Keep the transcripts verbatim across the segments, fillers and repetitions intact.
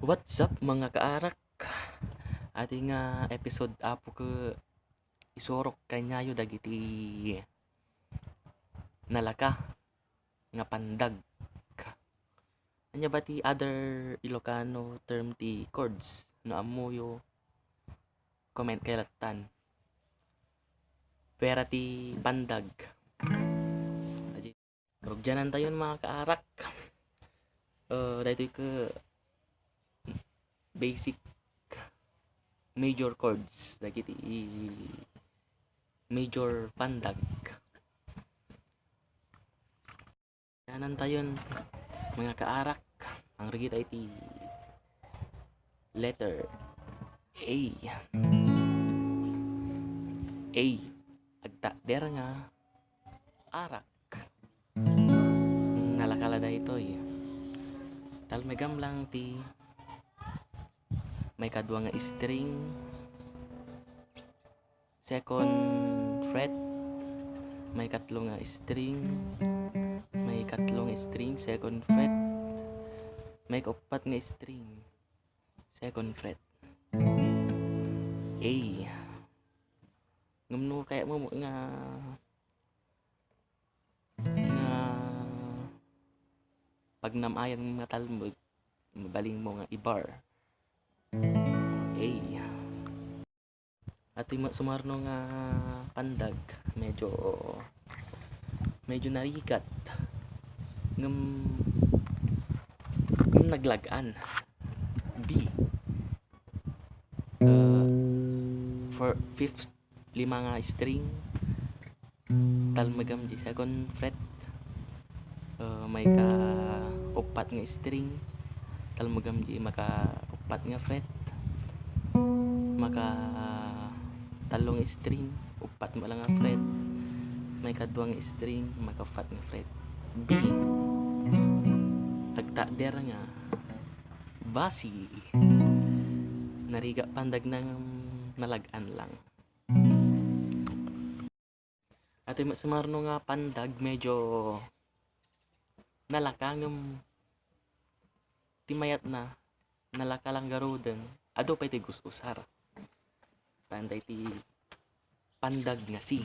What's up, mga kaarak? Adi nga episode, apo, ket isurok kaniayo dagiti nalaka nga pandag. Ania ba ti other Ilocano term ti chords? No ammoyo, comment kayo lattan. Pwera ti pandag. Rugianantayon, mga kaarak. Eh, daytoy ket basic major chords dagiti major pandag. Rugianantayon, mga kaarak, ang rugita iti letter A. A. Agtakder nga arak. Nalaka la daytoy. Talmegam lang ti maikadua nga string, second fret, maikatlo nga string, maikatlo nga string, second fret, maikauppat nga string, second fret. A. Ngem no kayatmo nga, nga pagnam-ayan nga talmeg, mabalinmo nga i-bar. A. Adi met sumarno nga pandag, medyo, medyo narigat. Ngem, ngem naglag-an. B. Uh, for fifth, lima nga string, talmegam di second fret. Uh, maikauppat nga string, talmegam di makauppat nga fret. Maka tallo nga string, uppat met la nga fret. Maikadua nga string, makauppat nga fret. B. Agtakder nga basi. Narigat pandagna ngem nalag-an lang. Adi met sumarno nga pandag, medyo nalaka ngem ti mayatna, nalaka lang garuden, adu pay ti gus-usar. Panday ti pandag nga C.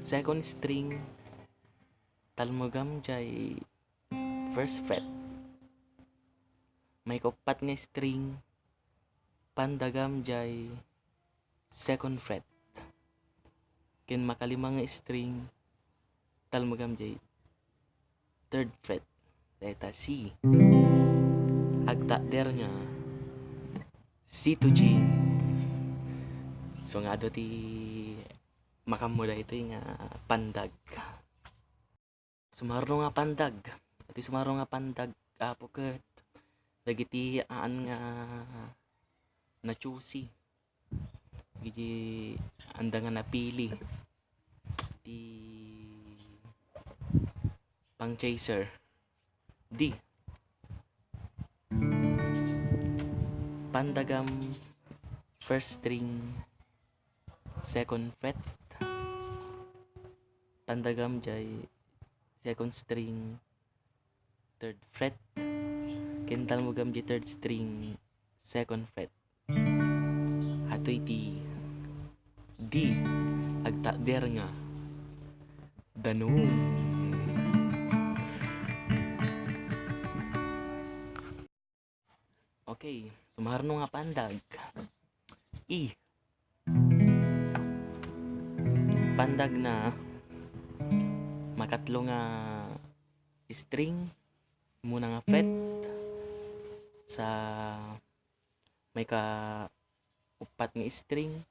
Second string, talmegam jay first fret. Maikauppat nga string, pandagam jay second fret. Ken makalima nga string, talmegam jay third fret. Dayta C. Agtakder nga C to G. So, nga adu ti makammo daytoy nga pandag. Sumarno nga pandag. Adi sumarno nga pandag, apo, ket dagiti aan nga na-choosy. Iti anda nga napili ti pang-chaser. D. Pandagam first string, second fret. Pandagam jay second string, third fret. Ken talmegam jay third string, second fret. Adu iti D, agtakder nga danum. Okay, sumarno nga pandag. E. Pandagna, makatlo nga string, umuna nga fret, sa maikauppat nga string,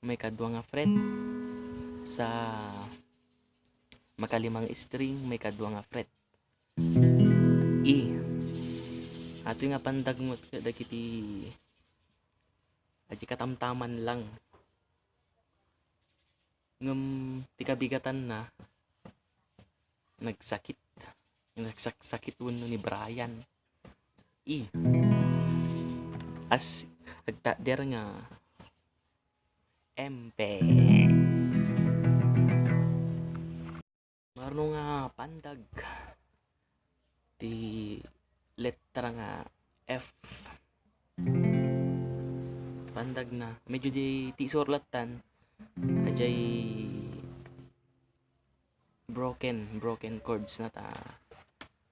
maikadua nga fret, sa makalima nga string, maikadua nga fret. E. Adu nga pandag met dagiti adi katamtaman lang. Ngem ti kabigatanna, nagsakit. Nagsaksakit wenno ni Brian. E. As, agtakder nga empek. Sumarno nga pandag. ti letra nga F. Pandagna, medyo di ti isuro lattan, ajay broken, broken chords na ta.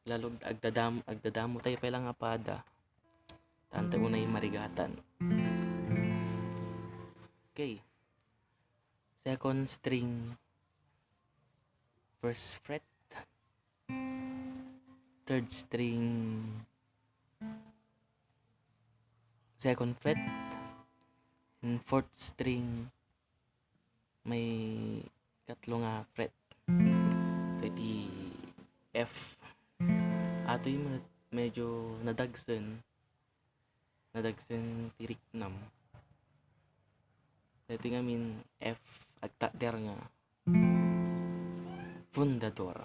Lalog agdadam-, agdadamo tayo pay lang nga pada. Tanta unay marigatan. Okay. Second string, first fret. Third string, second fret. And fourth string, may katlo nga fret. Iti F. Atoy met medyo nadagsen. Nadagsen ti riknam. Daytoy ngamin F, agtakder nga fundador.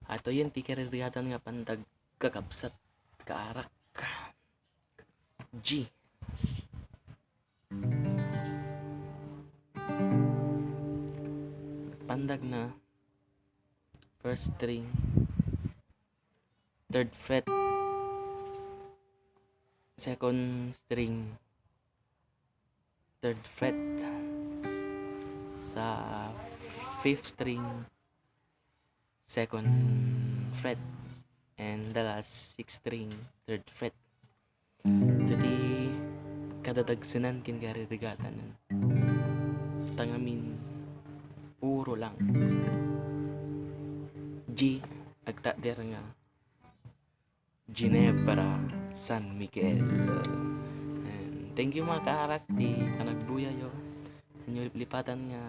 Atoyen ti karirigatan nga pandag kakabsat, kaarak. G. Pandagna, first string, third fret, second string, third fret, sa fifth string, second fret, and the last six string, third fret. Iti kadadagsenan ken karirigatan. Ta ngamin, puro lang. G, agtakder nga Ginebra, San Miguel. And thank you, mga kaarak, ti panagbuyayo. Inyo liplipatan nga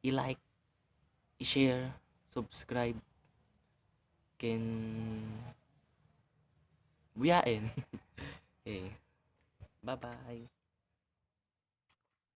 i-like, i-share, subscribe, ken buyaen. Okay. Bye-bye.